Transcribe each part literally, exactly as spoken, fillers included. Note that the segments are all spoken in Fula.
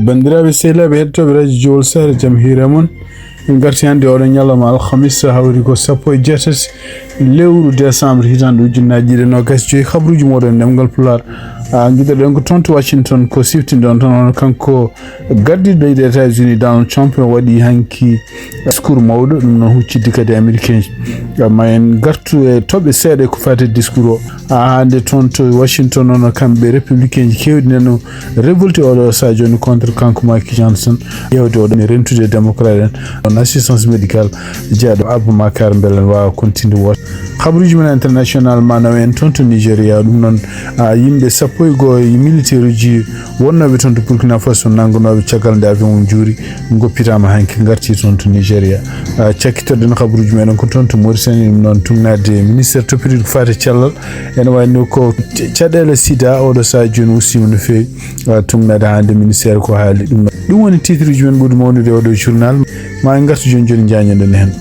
Banndiraaɓe sehilaaɓe heɗotooɓe radio Jowol Saare, jam hiire mon. En ngarti hannde oɗo ñalawma alhamisa, hawri ko sappo e jeetati lewru décembre hitaande ujunnaji ɗiɗi e noogas joyi. Habruuji mooɗon ɗemngal Pulaar. A, ngiɗoɗen ko toon to Washington, ko siftinɗon tan, hono kanko gardiiɗo leydi États-Unis, Donald Trump, o waɗi hanki discours mawɗo, ɗum noon huccitde kadi Américain ji. Amma en ngartu e toɓɓe seeɗa ko faati e discours o. A, hannde toon to Washington, hono kamɓe républicain ji keewɗi neno révolté oɗo sahaa jooni contre kanko Mike Johnson, yewde oɗo ne rentude démocrate en, on assistance médicale, jeyaaɗo Aboubacar, mbele en waawa continue woto. Habruuji men international, ma nawe en toon to Nigeria, ɗum noon, a, yimɓe sappo e go'o e militaire uji wonnooɓe toon to Burkina Faso, nanngunooɓe caggal nde avion mum juuri, ngoppitaama hanki, ngarti toon to Nigeria. A, cakkitoɗen habruuji meɗen ko toon to Mauritanie, ɗum noon tugnaade ministère toppitiiɗo ko faati e cellal, ene wayno ko ca-, caɗeele sida oɗo sahaa jooni ustiima no feewi. A, tugnaade hannde ministère ko haali ɗum. Ɗum woni titre uji men ɓurɗi mawnude e oɗo journal. Ma en ngartu jooni jooni, njañoɗen heen.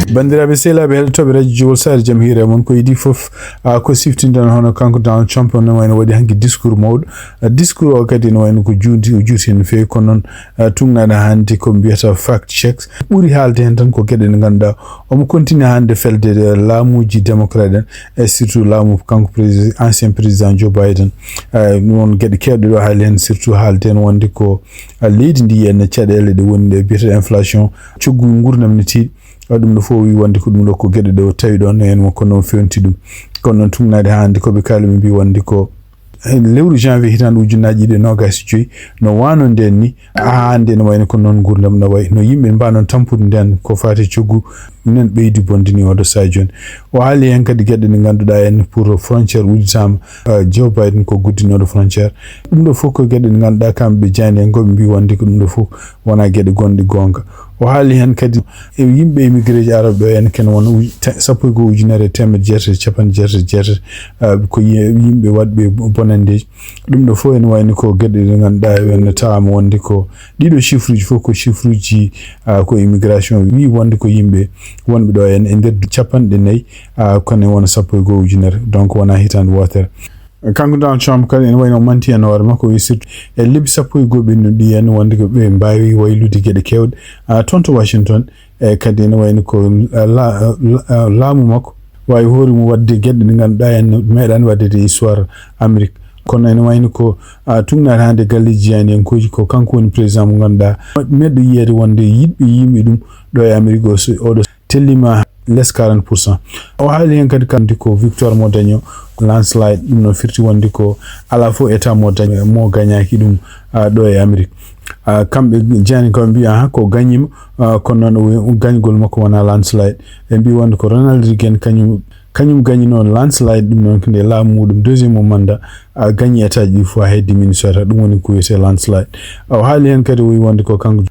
Banndiraaɓe sehilaaɓe heɗotooɓe radio Jowol Saare, jam hiire mon. Ko idii fof, a, ko siftinɗen hono kanko Donald Trump, no wayno waɗi hanki discours mawɗo. A, discours o kadi no wayno ko juuti, o juuti no feewi, kono noon, a, tugnaade hannde ko mbiyata fact check ɓuri haalde heen tan ko geɗe ɗe ngannduɗaa omo continue hannde felde, e, laamuuji démocrate en, e surtout laamu kanko prési-, ancien président Joe Biden. E, ɗum won geɗe keewɗe ɗo haali heen, surtout haalde heen wonde ko, a, leydi ndi en caɗeele ɗe woni ɗe mbiyata inflation, coggu nguurndam ne tiiɗi. A, ɗum ɗo fof o wi wonde ko ɗum ɗo ko geɗe ɗe o tawi ɗoon, en mo kono o fewnti ɗum. Kono noon tugnaade hannde ko ɓe kaali ɓe mbi wonde ko lewru janvier hitaande ujunnaji ɗiɗi e noogas e joyi, no wano nden ni, haa hannde ene wayno ko noon nguurndam no wayi, no yimɓe mbano tampude nden ko faati coggu nen ɓeydi bonde ni oɗo sahaa jooni. O haali heen kadi geɗe ɗe ngannduɗaa en pour frontière udditaama, eh, Joe Biden ko guddinooɗo frontière. Ɗum ɗo fof ko geɗe ɗe ngannduɗaa kamɓe jeyani en ko ɓe mbi wonde ko ɗum ɗo fof wona geɗe gonɗe goonga. O haali heen kadi e yimɓe immigré ji arooɓe ɗo en ken wona uj-, te-, sappo e go'o ujunere e teemedde jeetati e capanɗe jeetati e jeetati, ah, ko yi-, yimɓe waɗɓe bo-, bonanndeeji. Ɗum ɗo fof ene wayni ko geɗe ɗe ngannduɗaa en tawaama wonde ko ɗiɗo chiffre uji fof ko chiffre uji, ah, ko immigration wi wonde ko yimɓe wonɓe ɗo en e nder capanɗe nayi, ah, kono wona sappo e go'o ujunere. Donc wona hitaande wootere. Kanko Donald Trump kadi ene wayno o manti en hoore makko, o wi surtout e lebbi sappo e go'o ɓennuɗi en wonde ko ɓe mbaawi waylude geɗe keewɗe, ah, toon to Washington. E kadi ene wayno ko, ah, la-, ah, la-, ah, laamu makko waawi hoore mum waɗde geɗe ɗe ngannduɗaa en meeɗaani waɗde e histoire Amérique. Kono ene wayno ko, ah, tugnaade hannde galleeji jeyaniyankoji ko kanko woni président mo ngannduɗaa meɗɗo yiyeede wonde yiɗɓe yimɓe ɗum ɗo e Amérique o so, oɗo tellima les quarante pour cent. O haali heen kadi kandi ko victoire mo daño landslide, ɗum no firti wonde ko alaa fof état mo daño, mo gañaaki ɗum, ah, ɗo e Amérique. Ah, kamɓe jeyani ko mbiya, aha, ko gañima, ah, kono noon o wi-, gañgol makko wona landslide. Ɓe mbi wonde ko Ronald Reagan kañum, kañum gañino landslide, ɗum noon ko nde laamu muɗum deuxième mo mandat, ah, gañi état ji ɗi fof heddi Minnesota, ɗum woni ko wiyetee landslide. Ah, o haali heen kadi o wi wonde ko kanko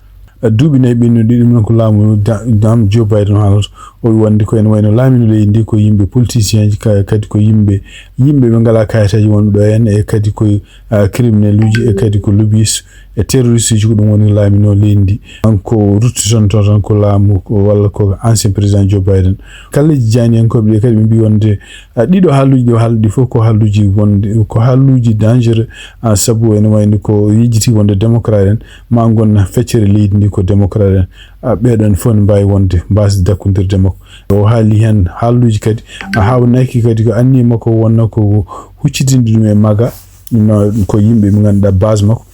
duuɓi nayi ɓennuɗi, ɗum noon ko laamu da-, dam Joe Biden haalata. O wi wonde ko ene wayno laamino leydi ndi ko yimɓe politicien ji, ka-, kadi ko yimɓe, yimɓe ɓe ngalaa kayitaaji wonɓe ɗo en, e kadi ko, ah, criminel uji, e kadi ko lobbyiste, e terroriste uji, ko ɗum woni laamino leydi ndi. Kanko ruttitonto tan ko laamu ko, walla ko ancien président Joe Biden. Galleeji jeyaniyankooɓe ɗi kadi ɓe mbi wonde ah, ɗiɗo haalluuji ɗi o haaldi ɗi fof ko haalluuji wonde, ko haalluuji dangereux, ah, sabu ene wayno ko yejjiti wonde démocrate en, ma ngon feccere leydi ndi ko démocrate en. Ah, ɓeɗon fof ne mbaawi wonde mbaasde dakkondirde makko. O haali heen haalluuji kadi, ah, haawnaki kadi ko anniya makko wonno ko huccitinde ɗum e maga, no, ko yimɓe ɓe ngannduɗaa base makko.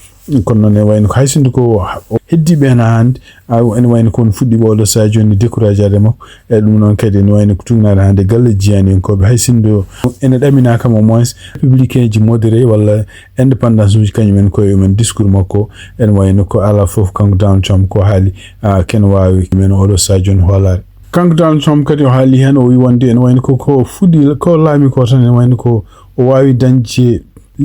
Kono noon ene wayno ko hay sinno ko heddiiɓe heen haa hannde, a, ene wayno ko won fuɗɗiiɓe oɗo sahaa jooni découragade makko. E ɗum noon kadi ene wayno ko tugnaade hannde galle jeyaniyankooɓe. Hay sinno ene ɗaminaa kam au moins républicain ji modéré walla indépendance uji kañum en koye mumen discours makko. Ene wayno ko alaa fof kanko Donald Trump ko haali, a, ken waawi men oɗo sahaa jooni hoolaare. Kanko Donald Trump kadi o haali heen, o wi wonde ene wayno ko, ko fuɗɗi, ko laami ko tan ene wayno ko o waawi dañde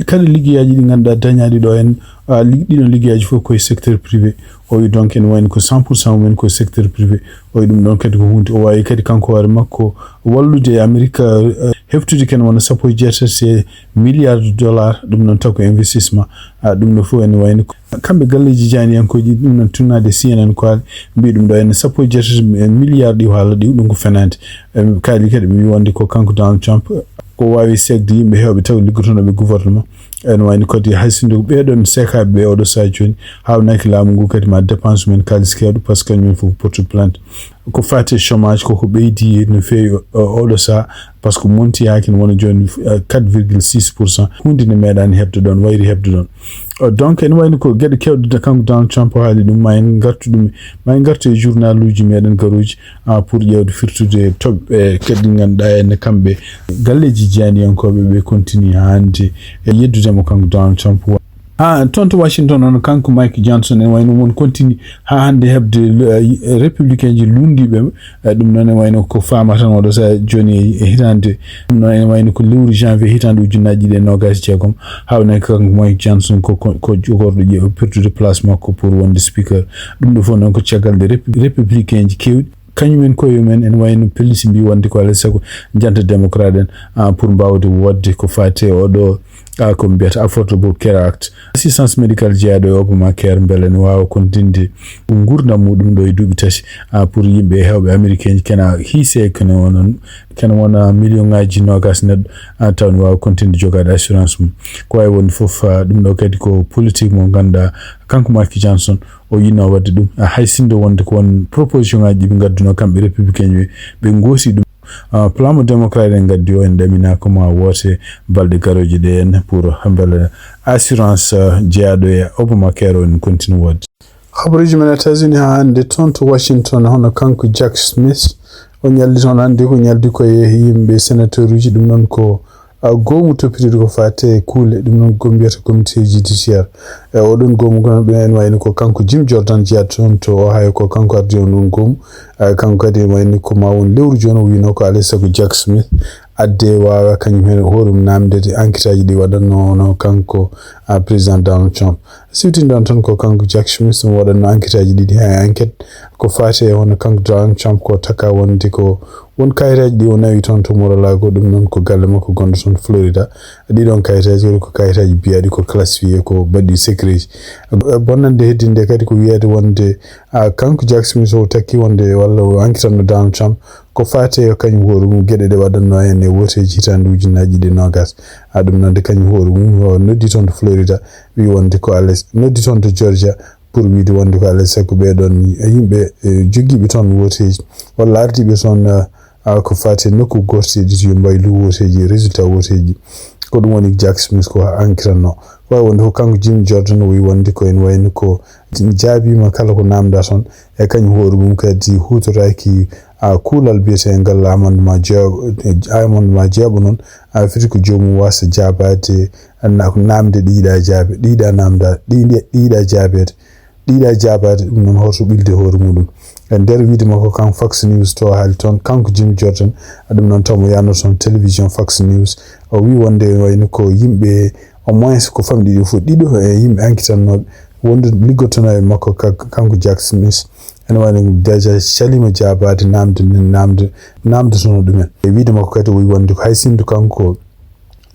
kala liggeyaaji ɗi ngannduɗaa dañaaɗi ɗo en, a, lig-, ɗiɗon liggeyaaji fof koye secteur privé. O wi donc ene wayno ko cent pour cent mumen koye secteur privé. O wi ɗum ɗon kadi ko huunde o waawi kadi kanko hoore makko wallude e Amérique, eh, heftude ken wona sappo e jeetati milliards de dollars, ɗum noon taw ko investissement. A, ɗum ɗo fof ene wayno ko kamɓe galleeji jeyaniyankooji, ɗum noon tugnaade C N N ko haali, mbi ɗum ɗo ene sappo e jeetati milliards ɗi o haala ɗi, ɗum ko fenaande. Em, kaali kadi ɓe mbi wonde ko kanko Donald Trump, ko waawi seegde yimɓe heewɓe taw liggotonooɓe gouvernement. Ene wayni kadi hay sinno ɓeeɗon seekaaɓe ɓe oɗo sahaa jooni, haawnaki laamu ngu kadi ma dépense men kaalis keewɗo, parce que kañum en fof porte plainte. Ko faati e chômage, koko ɓeydi no feewi o-, oɗo sahaa, parce que monti yaaki no wona jooni, eh, quatre virgule six pour cent. Huunde ne meeɗaani heɓde ɗoon, wayri heɓde ɗoon. Eh, donc, ene wayni ko geɗe keewɗe de kanko Donald Trump o haali ɗum, ma en ngartu ɗum, ma en ngartu e journaluuji meeɗen garooji, ah, pour ƴeewde firtude toɓɓe kadi ngannduɗaa ene kamɓe galleeji jeyaniyankooɓe ɓe continue hannde e yeddude mo kanko Donald Trump. Ah, toon to Washington on, kanko Mike Johnson en wayno mon continue haa hannde heɓde, eh, républicain ji lunndiiɓe. Eh, ɗum noon en wayno ko faama tan oɗo sahaa jooni e, e hitaande. Ɗum noon en wayno ko lewru janvier hitaande ujunnaaji ɗiɗi e noogaas e jeegom. Haawnaki kanko Mike Johnson ko, ko, ko jogorɗo ƴe-, perdude place makko pour wonde speaker. Ɗum ɗo fof noon ko caggal nde rep-, républicain ji keewɗi kañum en koye mum en, ene wayno pelliti mbi wonde ko alaa e sago janta démocrate en, ah, pour mbaawde woodde ko faati e oɗo, ah, ko mbiyata Affordable Care Act. Assistance médicale jeyaaɗo e Obamacare mbele ne waawa kontinde nguurndam muɗum ɗo e duuɓi tati, ah, pour yimɓe heewɓe américain ji kena hiisee kene wona, kene wona million ngaaji noogaas neɗɗo, ah, taw ne waawa kontinde jogaade assurance mum. Ko waawi wonde fof, ah, ɗum ɗo kadi ko politique mo ngannduɗaa kanko Mike Johnson o yiɗno waɗde ɗum, ah, hay sinno wonde ko won proposition ngaaji ɗi ɓe ngadduno kamɓe républicain ɓe, ɓe ngoosi ɗum. Ah, plan mo démocrate en ngaddi o, en ɗaminaa ko ma woote balɗe garooje ɗe en pour mbele assurance, ah, jeyaaɗo e Obamacare o ene continue woodde. Habaruuji men États-Unis haa hannde toon to Washington, hono kanko Jack Smith, o ñalli toon hannde ko ñaldi ko e yimɓe sénateur uji, ɗum noon ko a goomu toppitiiɗo ko faati e kuule, ɗum noon ko mbiyata comité judiciaire. E oɗon goomu ko noon ɓe en wayno ko kanko Jim Jordan jeyaa toon to Ohio, ko kanko ardi on ɗon goomu. Eh, kanko kadi en wayno ko ma won lewru jooni o wiino ko alaa e sago Jack Smith adde waawa kañum heen hoore mum naamndeede enquête aji ɗi waɗatno hono kanko, ah, président Donald Trump. Siwtinɗon tan ko kanko Jack Smith mo waɗatno enquête aji ɗiɗi, hay enquête ko faati e hono kanko Donald Trump ko takka wonde ko won kayitaaji ɗi o nawi toon to Mar-a-Lago, ɗum noon ko galle makko gonɗo toon Florida. Ɗiɗon kayitaaji kadi ko kayitaaji biyaaɗi ko classifié, ko baɗɗi secret. Bonnande heddinde kadi ko wiyeede wonde, ah, kanko Jack Smith o takki wonde walla o enquêtanno Donald Trump ko faati e kañum hoore mum geɗe ɗe waɗatno en e wooteeji hitaande ujunnaaji ɗiɗi e noogaas. Ah, ɗum noon de kañum hoore mum o noddi toon to Florida, wi wonde ko alaa e, noddi toon to Georgia, pour wiide wonde ko alaa e sago ɓeeɗon yimɓe, eh, jogiiɓe toon wooteeji walla ardiiɓe toon, eh, ah, ko faati e nokku gooto e ɗiɗi yo mbaylu wooteeji, résultat wooteeji. Ko ɗum woni Jack Smith ko enquêtanno. Ko waawi wonde ko kanko Jim Jordan o wi wonde ko en wayno ko jaabiima kala ko naamndaa toon, e kañum hoore mum kadi huutoraaki, ah, kuulal biyeteengal amendement jeew-, amendement jeeɓo noon, ah, fiti ko joomum waasa jaabaade, ah, na-, naamnde ɗi yiɗaa jaabe, ɗi yiɗaa naamndaa, ɗi, ɗi, ɗi yiɗaa jaabeede. Ɗi yiɗaa jaabaade, ɗum noon hoto ɓilde hoore muɗum. E nder wiide makko kan Fox News to haali toon, kanko Jim Jordan, ɗum noon taw mo yaano toon télévision Fox News, o wi wonde wayno ko yimɓe au moins ko famɗi ɗi fof ɗiɗo e yimɓe enquêtannooɓe wonde liggotonoo e makko ka-, kanko Jack Smith. Ene wayno déjà caliima jaabaade naamnde nden, naamnde, naamndotono ɗumen. E wiide makko kadi o wi wonde ko hay sinno kanko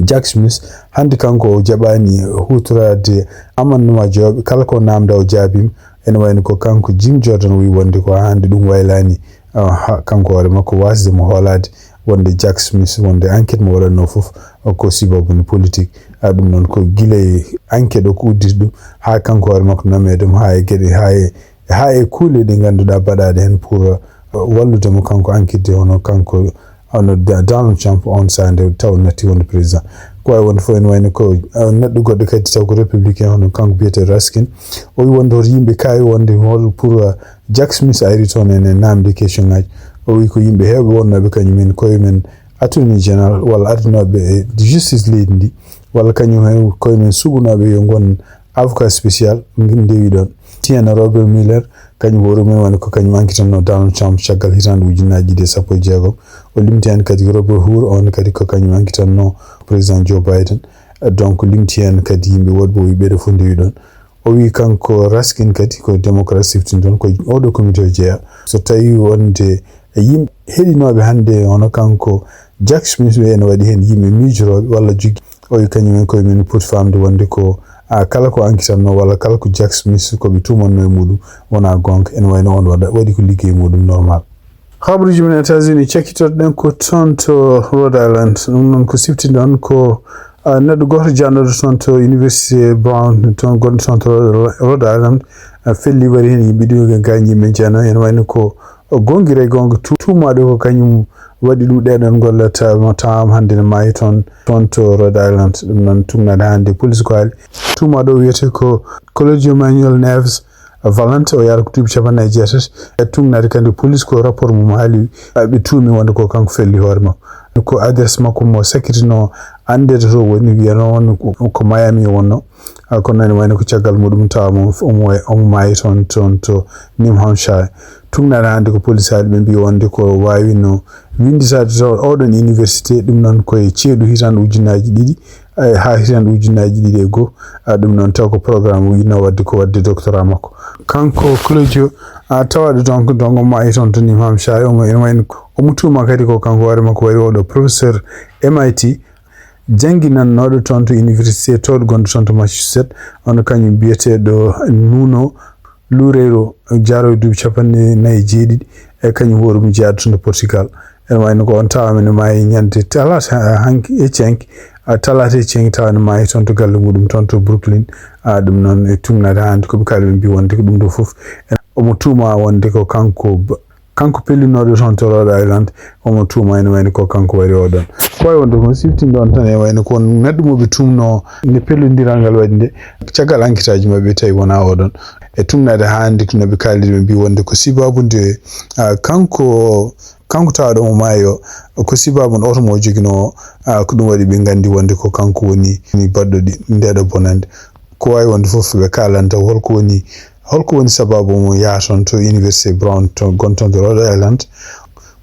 Jack Smith, hannde kanko o jaɓaani huutoraade amendement jeeɓo, kala ko naamndaa o jaabiima. Ene wayno ko kanko Jim Jordan o wi wonde ko hannde ɗum waylaani, ah, ha kanko hoore makko waasde mo hoolaade wonde Jack Smith, wonde enquête mo waɗatnoo fof, ah, ko sababu ne politique. Ah, ɗum noon ko gila e enquête o ko udditi ɗum, haa kanko hoore makko nomee ɗum, haa e geɗe, haa e haa e kuule ɗe ngannduɗaa baɗaaɗe heen pour, uh, wallude mo kanko enquête de, hono kanko, hono Da-, Donald Trump on sahaa nde taw natti wonde président. Ko waawi wonde fof ene wayno ko, uh, neɗɗo goɗɗo kadi taw ko républicain hono kanko biyetee Raskin. O wi wonde hoto yimɓe kaawi wonde hol pour, uh, Jack Smith ari toon ene naamde question ngaji. O wi ko yimɓe heewɓe wonnooɓe kañum en koye men attorney general walla ardinooɓe e justice leydi ndi walla kañum en koye men suɓunooɓe yo ngon avocat spécial ndewi ɗon. Tien Robert Mueller, kañum hoore mum woni ko kañum enquêtanno Donald Trump caggal hitaande ujunnaaji ɗiɗi e sappo e jeegom. O limti heen kadi Robert Hur, on kadi ko kañum enquêtanno président Joe Biden. Donc, limti heen kadi yimɓe woɗɓe o wi ɓeɗe fof ndewi ɗon. O wi kanko Raskin kadi ko démocrate siftin ɗon, ko oɗo comité o jeeya. So tawi wonde e yimɓe heɗinooɓe hannde hono kanko Jack Smith ɓe ene waɗi heen yimɓe miijorooɓe walla jogi. O wi kañum en koye mum poti faamde wonde ko, a, kala ko enquêtanno walla kala ko Jack Smith ko ɓe tuumanno e muɗum wona goonga, ene wayno on waɗa, waɗi ko liggey muɗum normal. Habaruuji men États-Unis, cakkitoɗen ko toon to Rhode Island. Ɗum noon ko siftinɗon ko Ah, neɗɗo gooto jannooɗo toon to Université Brown, toon gonɗo toon to Rhode Island, ah, felli wari heen yimɓe ɗiɗo, gaañi yimɓe jeeno. Ene wayno ko goongira e goonga tu-, tuumaaɗo ko kañum waɗi ɗum ɗeɗon golle, tawa, tawa hannde ne maayi toon, toon to Rhode Island. Ɗum noon, tugnaade hannde police ko haali. Tuumaaɗo o wiyetee ko Claudio Manuel Neves Valente, o yaara ko duuɓi capanɗe nayi e jeetati. E tugnaade kadi police ko rapport mum haali, ɓe tuumi wonde ko kanko felli hoore makko. Ko adresse makko mo sakkitino anndeede to woni, wiyano won ko, ko Miami o wonno. Ah, kono ene wayno ko caggal muɗum tawa mo omo, omo maayi toon, toon to New Hampshire. Tugnaade hannde ko police haali, ɓe mbi wonde ko waawino winnditaade to oɗon université, ɗum noon ko e ceeɗu hitaande ujunnaaji ɗiɗi, eh, haa hitaande ujunnaaji ɗiɗi e goo. Ah, ɗum noon taw ko programme o yiɗno waɗde ko waɗde doctorat makko. Kanko Claudio, ah, tawaaɗo donc, donc omo maayi toon to New Hampshire, omo, ene wayno omo tuuma kadi ko kanko hoore makko waɗi oɗo professeur M I T, jannginannooɗo toon to université towɗo gonɗo toon to Massachusetts, hono kañum biyeteeɗo Nuno Loureiro, jaarowo duuɓi capanɗe nayi e jeeɗiɗi, e kañum hoore mum jeyaaɗo toon to Portugal. Ene wayno ko on tawaama ne maayi ñande talaata, ah, hanki, hecci hanki, ah, talaata hecci hanki tawa ne maayi toon to galle muɗum toon to Brooklyn. Ah, ɗum noon e tugnaade hannde ko ɓe kaali ɓe mbi wonde ko ɗum ɗo fof. Omo tuuma wonde ko kanko ba-, kanko pellinooɗo toon to Rhode Island, omo tuuma ene wayno ko kanko waɗi oɗon. Ko wawi wonde ko siftinɗo on tan, e wayno ko neɗɗo mo ɓe tuumno nde pellodiral ngal waɗi nde, caggal enquête aji maɓɓe tawi wona oɗon. E tugnaade hannde ko no ɓe kaaliri ɓe mbi wonde ko sibabude, ah, kanko, kanko tawaaɗo omo maayi o, ko sibabu oto mo jogino o, ah, ko ɗum waɗi ɓe nganndi wonde ko kanko woni, woni baɗɗo ɗi, ndeɗo bonande. Ko wawi wonde fof ɓe kaalanta holko woni, holko woni sababu mo yaha toon to Université Brown to gonton to Rhode Island,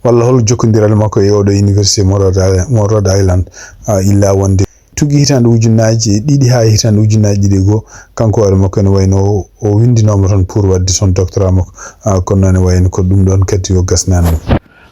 walla hol jokkondiral makko e oɗo université mo Rhode Island, mo Rhode Island, ah, illa wonde tuggi hitaande ujunnaaji ɗiɗi haa hitaande ujunnaaji ɗiɗi e goo, kanko hoore makko ene wayno o, o winndinooma toon pour waɗde toon doctorat makko. Ah, kono noon ene wayno ko ɗum ɗoon kadi o gasnaani.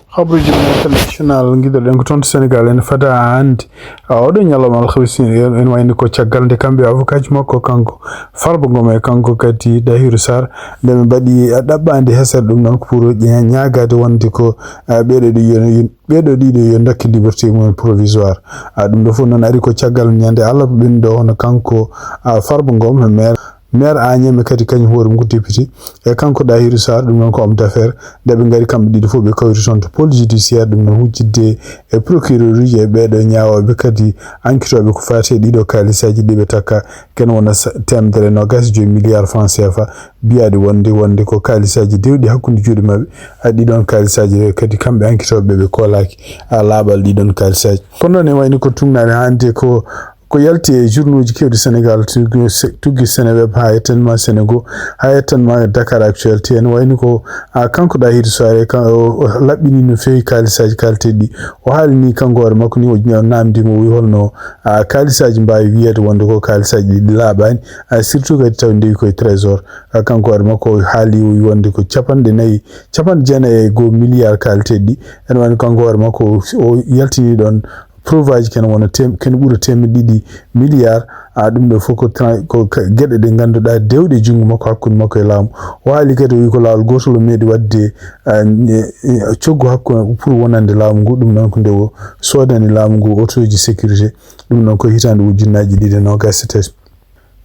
Habruuji men international, ngiɗoɗen ko toon to Sénégal, ene fada hannde. Ah, oɗo ñalawma alhamisi, en, en wayni ko caggal nde kamɓe avocat ji makko, kanko Farba Ngom e kanko kadi Dahiru Sarr, nde ɓe mbaɗi, ah, ɗaɓɓaande hesere, ɗum noon ko pour ña-, ñaagaade wonde ko, ah, ɓeeɗo ɗi yo, yo, ɓeeɗo ɗiɗo yo ndokki liberté mum provisoire. Ah, ɗum ɗo fof noon ari ko caggal ñande alarba ɓennuɗo, hono kanko, ah, Farba Ngom, maire, maire Agname kadi kañum hoore mum ko député, e kanko Dahiru Sarr, ɗum noon ko homme d'affaires. Nde ɓe ngari kamɓe ɗiɗo fof, ɓe kawri toon to pôle judiciaire, ɗum noon hujjidde e procureur uji e ɓeeɗo ñaawooɓe kadi enquêtooɓe ko faati e ɗiɗo kaalisaaji ɗi ɓe takka, ken wona sa-, teemedere e noogaas e joyi milliard franc C F A, mbiyaaɗi wonde, wonde ko kaalisaaji dewɗi hakkunde juuɗe maɓɓe. A ɗiɗon kaalisaaji ɗe kadi kamɓe enquêtooɓe ɓe koolaaki, a, laaɓal ɗiɗon kaalisaaji. Kono noon e wayni ko tugnaade hannde ko, ko yalti e journaux ji keewɗi Sénégal, tuggi Se-, tuggi Seneweb haa yettan ma Senego, haa yettan ma Dakar Actualité. Ene wayni ko, a, kanko Dahiru Sarr ka, o, o laɓɓini no feewi kaalisaaji kaalteeɗi ɗi. O haalini kanko hoore makko ni, o naamndi mo, o wi holno, a, kaalisaaji mbaawi wiyeede wonde ko kaalisaaji ɗi laaɓaani, a, surtout kadi taw ndewi koye trésor. A, kanko hoore makko o haali, o wi wonde ko capanɗe nayi, capanɗe jeenayi e goo milliard kaalteeɗi ɗi. Ene wayno kanko hoore makko o, o yaltini ɗoon preuve aji ken wona tem-, ken ɓura teemedde ɗiɗi milliard. A, ɗum ɗo fof ko tra-, ko ka-, geɗe ɗe ngannduɗaa dewɗe junngo makko, hakkunde makko e laamu. O haali kadi, o wi ko laawol gootol o meeɗi waɗde, a, e, e, coggu hakkunde pour wonande laamu ngu. Ɗum noon ko nde o soodani laamu ngu otooji sécurité. Ɗum noon ko hitaande ujunnaaji ɗiɗi e noogaas e tati.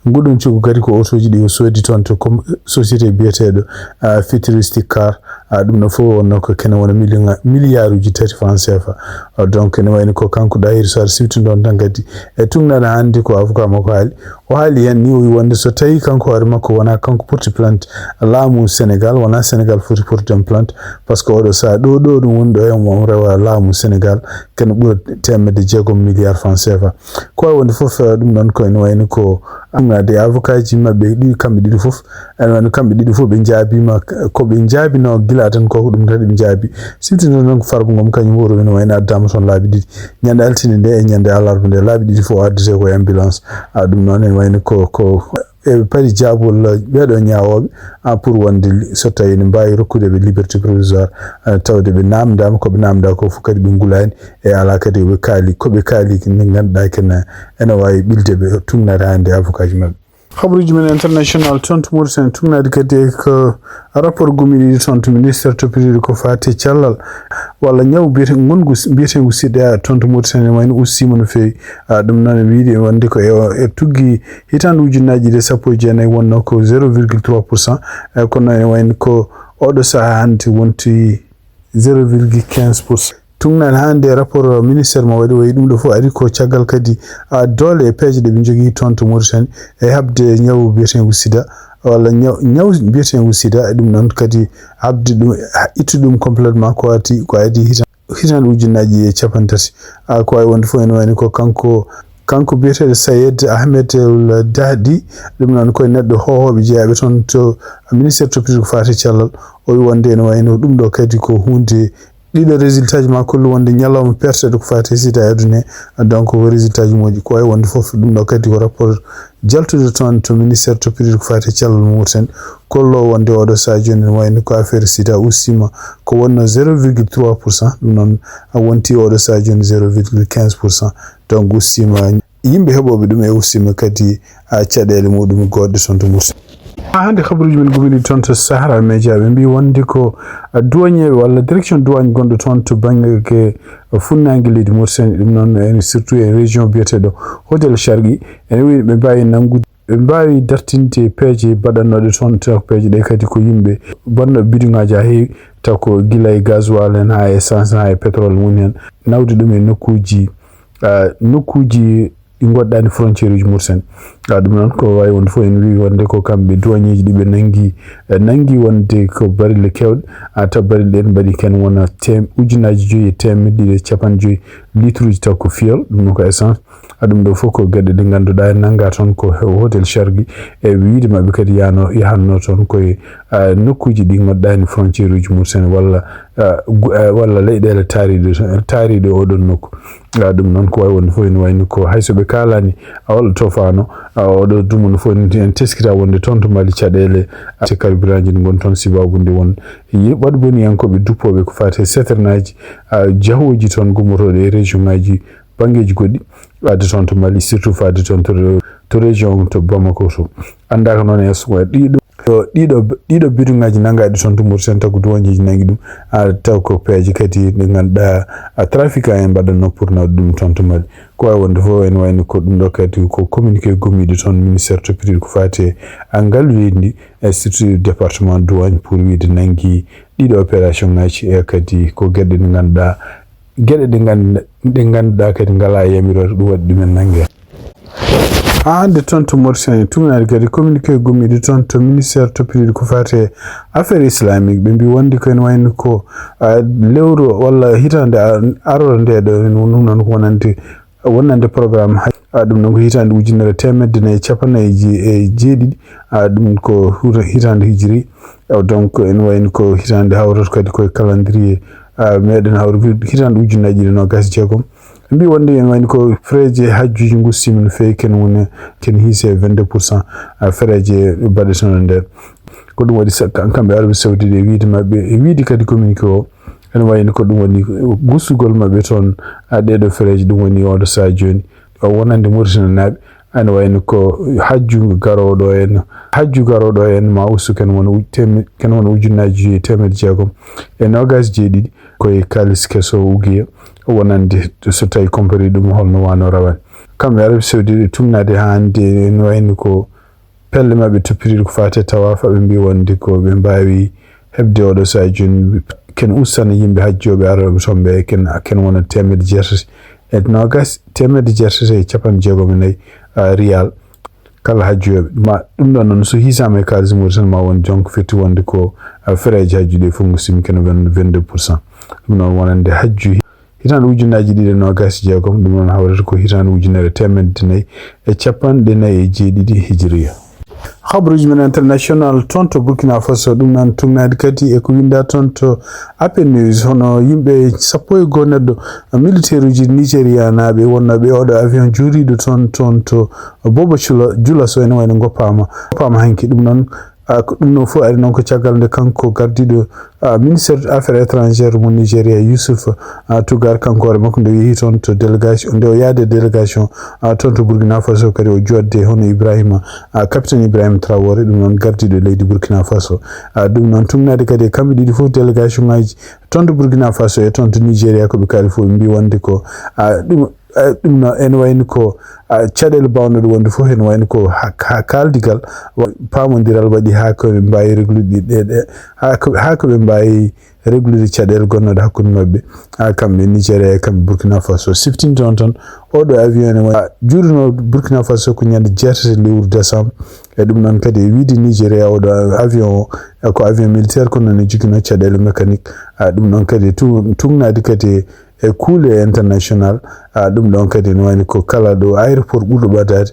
Nguɗon coggu kadi ko otooji ɗi o soodi toon to com-, société biyeteeɗo, a, Futuristic Car. A, ɗum ɗo fof wonno ko kene wona million-, milliarduji tati franc C F A. A, donc ene wayni ko kanko Dahiru Sarr siwtinɗon tan kadi e tugnaade hannde ko avocat makko haali. O haali heen ni, o wi wonde so tawi kanko hoore makko wona kanko porti plainte laamu Sénégal, wona Sénégal foti porti ɗon plainte, par ce que oɗo sahaa ɗo, ɗo ɗum woni ɗo, e mo rewa laamu Sénégal, kene ɓura teemedde jeegom milliard franc C F A. Ko wawi wonde fof, eh, ɗum ɗon ko ene wayni ko annade avocat ji maɓɓe ɗi, kamɓe ɗiɗi fof. Ene wayno kamɓe ɗiɗi fof ɓe njaabima, ko ɓe njaabino gila tan ko ko ɗum tan ɓe njaabi. Siftino noon ko Farba Ngom kañum wuro ene wayno addama toon laabi ɗiɗi. Ñande altine nde e ñande alarba nde laabi ɗiɗi fof o addete ko e ambulance. A, ɗum noon ene wayno ko, ko e paari jaabol ɓeeɗo ñaawooɓe, a, pour wonde li-, so tawi ne mbaawi rokkude ɓe liberté provisoire, a, tawde ɓe naamndaama, ko ɓe naamndaa ko fof kadi ɓe ngulaani, e alaa kadi ko ɓe kaali, ko ɓe kaali nde ngannduɗaa kene ene waawi ɓilde ɓe, tugnaade hannde avocat ji maɓɓe. Habaruuji men international toon to Mauritanie, tugnaade kadi e ko rapport gommiiɗo toon to ministère toppitiiɗo ko faati e cellal walla ñaw mbiyete-, ngonngu s-, mbiyetengu sida toon to Mauritanie, wayno ustiima no feewi. Ah, ɗum noon e wiyde wonde ko e, e tuggi hitaande ujunnaaji ɗiɗi e sappo e jeenayi wonnoo ko zéro virgule trois pour cent, e kono ene wayno ko oɗo sahaa hannde wonti zéro virgule quinze pour cent. Tugnaade hannde e rapport ministère mo waɗi, wayi ɗum ɗo fof ari ko caggal kadi, ah, doole e peeje ɗe ɓe njogii toon to Mauritanie e haɓde ñaw mbiyetengu sida walla ñaw, ñaw mbiyetengu sida, e ɗum noon kadi haɓde ɗum, ittude ɗum complètement ko adi, ko adi hita-, hitaande ujunnaaji e capanɗe tati. Ah, ko wayi wonde fof ene wayno ko kanko, kanko biyeteeɗo Sayed Ahmed El Dahdi, ɗum noon ko e neɗɗo hoohooɓe jeyaaɓe toon to ministère toppitiiɗo ko faati e cellal, o wi wonde ene wayno ɗum ɗo kadi ko huunde, ɗiɗo résultat ji ma kollu wonde ñalawma perteɗo ko faati e sida e aduna he. Donc ko résultat ji moƴƴi, ko wayi wonde fof ɗum ɗo kadi ko rapport jaltude toon to ministère toppitiiɗo ko faati e cellal mo Mauritanie, kollo wonde oɗo sahaa jooni ene wayno ko affaire sida ustiima ko wonnoo zéro virgule trois pour cent, ɗum noon a wonti oɗo sahaa jooni zéro virgule quinze pour cent. Donc ustiima yimɓe heɓooɓe ɗum e ustiima kadi, a, caɗeele muɗum goɗɗe toon to Mauritanie. Haa hannde kabaruuji men gommiiɗi toon to Sahara Média, ɓe mbii wonde ko, a, douanier walla direction douane gonɗo toon to bannge ke funnaange leydi Mauritanie, ɗum noon en surtout e région biyeteeɗo Hotel Sharqi, ene wii ɓe mbaawi nanngude, ɓe mbaawi dartinde peeje baɗannooɗe toon, taw peeje ɗe kadi ko yimɓe bonnooɓe biduŋaaji haa heewi, taw ko gila e gasoil en haa e essence haa e pétrole woni heen, nawde ɗum e nokkuuji, ah, nokkuuji ɗi ngoɗɗaani frontière uji Mauritanie. Ah, ɗum noon ko wayi wonde fof en wii wonde ko kamɓe douanier ji ɗi ɓe nanngi, eh, nanngi wonde ko barille keewɗe, ah, taw barille ɗen mbaɗi ken wona tem-, ujunnaaji joyi e teemedde ɗiɗi e capanɗe joyi litre uji taw ko fuel, ɗum noon ko essence. Ah, ɗum ɗo fof ko geɗe ɗe ngannduɗaa en nannga toon ko he Hotel Sharqi, e wiyde maɓɓe kadi yano, yahanno toon koye, ah, nokkuuji ɗi ngoɗɗaani frontière uji Mauritanie walla, ah, gu-, ah, walla leyɗeele taariiɗe, taariiɗe oɗon nokku. Ah, ɗum noon ko wayi wonde fof ene wayno ko hay so ɓe kaalaani, ah, walla tofaano, ah, oɗo dumunna fof en, en teskira wonde toon to Mali caɗeele, ah, te carburant ji ɗi ngoni toon sababu nde won yi-, waɗi boniyankooɓe duppooɓe ko faati e citerne aji, ah, jahooji toon gummotooɗo e région ngaji, banngeeji goɗɗi, adde toon to Mali, surtout faade toon to, to région to Bamako to. Anndaaka noon e so ɗiɗo, ɗiɗo, ɗiɗo biduŋaaji nanngaaɗi toon to Mauritanie, taw ko douanier ji nanngi ɗum, ah, taw ko peeje kadi ɗe ngannduɗaa, ah, trafiquant en mbaɗatnoo pour nawde ɗum toon to Mali. Ko wayi wonde fof ene wayno ko ɗum ɗo kadi ko communiqué gommiiɗo toon ministère toppitiiɗo ko faati e, ah, ngalu leydi ndi, e surtout département douane pour wiyde nanngi ɗiɗo opération ngaji e kadi ko geɗe ɗe ngannduɗaa, geɗe ɗe nganndu-, ɗe ngannduɗaa kadi ngalaa yamiroore ɗum waɗi ɗumen nannge. Haa hannde toon to Mauritanie, tugnaade kadi communiqué gommiiɗo toon to ministère toppitiiɗo ko faati e affaire islamique, ɓe mbii wonde ko ene wayno ko, ah, lewru walla hitaande a-, aroore nde ɗo, en ɗum noon ko wonande, wonande programme haj-, ah, ɗum noon ko hitaande ujunere teemedde nayi e capanɗe nayi e je-, e jeeɗiɗi, ah, ɗum ko huta-, hitaande hijri, ah, donc ene wayno ko hitaande hawrata kadi koye calendrier, ah, meɗen hawri ko hitaande ujunnaaji ɗiɗi e noogaas e jeegom. Ɓe mbii wonde ene wayno ko frais ji hajjuuji ngustiima no feewi, ken woni ken hiise vingt-deux pour cent, ah, frais ji baɗeteeɗo nder. Ko ɗum waɗi sa-, kam-, kamɓe Arabie Saoudite e wiyde maɓɓe, e wiyde kadi communiqué o, ene wayno ko ɗum woni gustugol maɓɓe toon, ah, ɗeɗo frais ji, ɗum woni oɗo sahaa jooni. O wonande Mauritanie naaɓe, ene wayno ko hajju garooɗo en, hajju garooɗo en ma ustu ken wona uj-, teme-, ken wona ujunnaaji joyi e teemedde jeegom e noogaas e jeeɗiɗi. Koye kaalis keso ugiya wonande so tawi compari ɗum holno wano rawane. Kamɓe Arabie Saoudite ɓe tugnaade haa hannde ene wayno ko pelle maɓɓe toppitiiɗe ko faati e tawaafa, ɓe mbii wonde ko ɓe mbaawi heɓde oɗo sahaa jooni, ken ustana yimɓe hajjooɓe arooɓe toon ɓe, ken, ken wona teemedde jeetati. E noogaas, teemedde jeetati e capanɗe jeegom e nayi, ah, riyal kala hajjooɓe. Ma ɗum ɗon noon, so hiisaama e kaalis Mauritanie, ma won jonko fetti wonde ko, ah, frais ji hajju ɗi fof ngustiima ken vingt, vingt-deux pour cent. Ɗum noon wonande hajju hitaande ujunnaaji ɗiɗi e noogaas e jeegom, ɗum noon hawrata ko hitaande ujunere teemedde nayi e capanɗe nayi e jeeɗiɗi hijiriya. Habaruuji men international toon to Burkina Faso, ɗum noon tugnaade kadi e ko winndaa toon to Appen News, hono yimɓe sappo e goo neɗɗo militeeruuji Nigerianaaɓe wonnooɓe oɗo avion juuriiɗo toon, toon to Bobo Jula-, Julaso ene wayno ngoppaama, ngoppaama hanki. Ɗum noon Ah, ko ɗum ɗo fof ari noon ko caggal nde kanko gardiiɗo, ah, ministère affaires étrangères mo Nigéria, Yusuf, ah, Tugar, kanko hoore makko nde yehi toon to délégation, nde o yaade délégation, ah, toon to Burkina Faso, kadi o joɗde hono Ibrahima, ah, capitaine Ibrahima Traoré, ɗum noon gardiiɗo leydi Burkina Faso. Ah, ɗum noon tugnaade kadi e kamɓe ɗiɗi fof délégation ngaji toon to Burkina Faso e toon to Nigéria, ko ɓe kaali fof ɓe mbi wonde ko, ah, ɗum, ah, ɗum no ene wayni ko, ah, caɗeele bawnooɗe wonde fof ene wayni ko ha, ha kaaldigal wa-, paamondiral waɗi haa ko ɓe mbaawi reglude ɗe, ɗe, haa ko, haa ko ɓe mbaawi reglude caɗeele gonnooɗe hakkunde maɓɓe, haa kamɓe Nigéria e kamɓe Burkina Faso. Siftinde toon tan, oɗo avion ne wa-, juuruno Burkina Faso ko ñande jeetati lewru décembre. E ɗum noon kadi e wiide Nigéria, oɗo avion o, e ko avion militaire, kono ne jogino caɗeele mécanique. A, ɗum noon kadi tu-, tugnaade kadi e kuule international. A, ɗum ɗon kadi ne wayni ko kala ɗo aéroport ɓurɗo ɓadaade,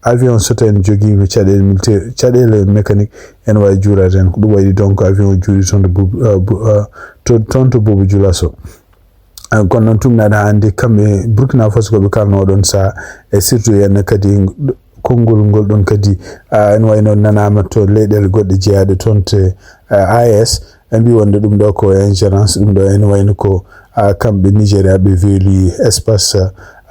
avion so tawi ne jogiima caɗeele militaire, caɗeele mécanique, ene waawi juuraade heen. Ko ɗum waɗi donc avion o juuri toon to Bobo, ah, Bo-, ah, to, toon to Bobo Dioulasso. Ah, kono noon tugnaade haa hannde kamɓe Burkina Faso ko ɓe kaalnoo ɗoon sahaa, e surtout heen kadi konngol ngol ɗoon kadi, ah, ene wayno nanaama to leyɗeele goɗɗe jeyaaɗe toon to, ah, A E S, ɓe mbi wonde ɗum ɗo ko ingérence, ɗum ɗo ene wayno ko, ah, kamɓe Nigéria ɓe weeli espace,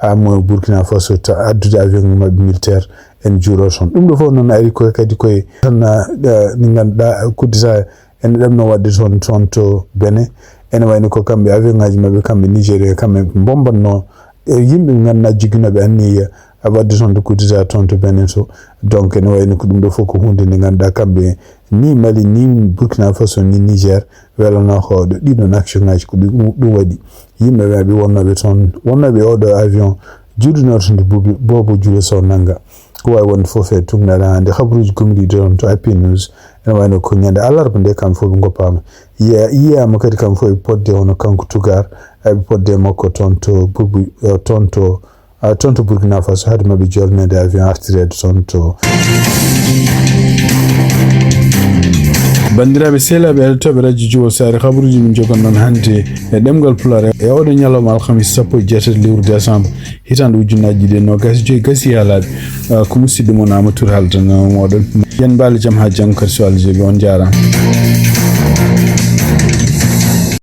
ah, mo Burkina Faso ta addude avion maɓɓe militaire en juuro toon. Ɗum ɗo fof noon ari ko kadi koye tan, ah, ɗi ngannduɗaa coup d'État ene ɗamno waɗde toon, toon to Benin. Ene wayno ko kamɓe avion ngaji maɓɓe, kamɓe Nigéria, kamɓe bombannoo e yimɓe ɓe ngannduɗaa joginooɓe anniya waɗde toon to coup d'État toon to Benin to. Donc ene wayno ko ɗum ɗo fof ko huunde nde ngannduɗaa kamɓe ni Mali, ni Burkina Faso, ni Niger, welanoo ko ɗo ɗiɗon action ngaji ko ɗum, ɗum waɗi. Yimɓe ɓe ɓe wonnooɓe toon, wonnooɓe oɗo avion juuɗunoo toon to Bobo, Bobo Dioulasso nannga. Ko waawi wonde fof e tugnaade haa hannde. Habaruuji gomɗiiɗi toon to A P News, ene wayno ko ñande alarba nde kam fof ɓe ngoppaama. Yiya-, yiyaama kadi kam fof e podde hono kanko Tugar, eɓe podde makko toon to Bobo, eh, toon to, ah, toon to Burkina Faso, hade maɓɓe jolneede avion artireede toon to. Banndiraaɓe sehilaaɓe heɗotooɓe Radio Juwol Saare, habaruuji min njogon noon hannde e ɗemngal Pulaar e oɗo ñalawma alhamis sappo e jeetati lewru décembre. Hitaande ujunnaaji ɗiɗi e noogaas e joy gasi yaalaaɓe. Ah, ko musidɗo mon Amadou Touré haaldanoo mooɗon. Yen mbaale jam haa janngo kadi so Allah jaɓi. On njaaraama.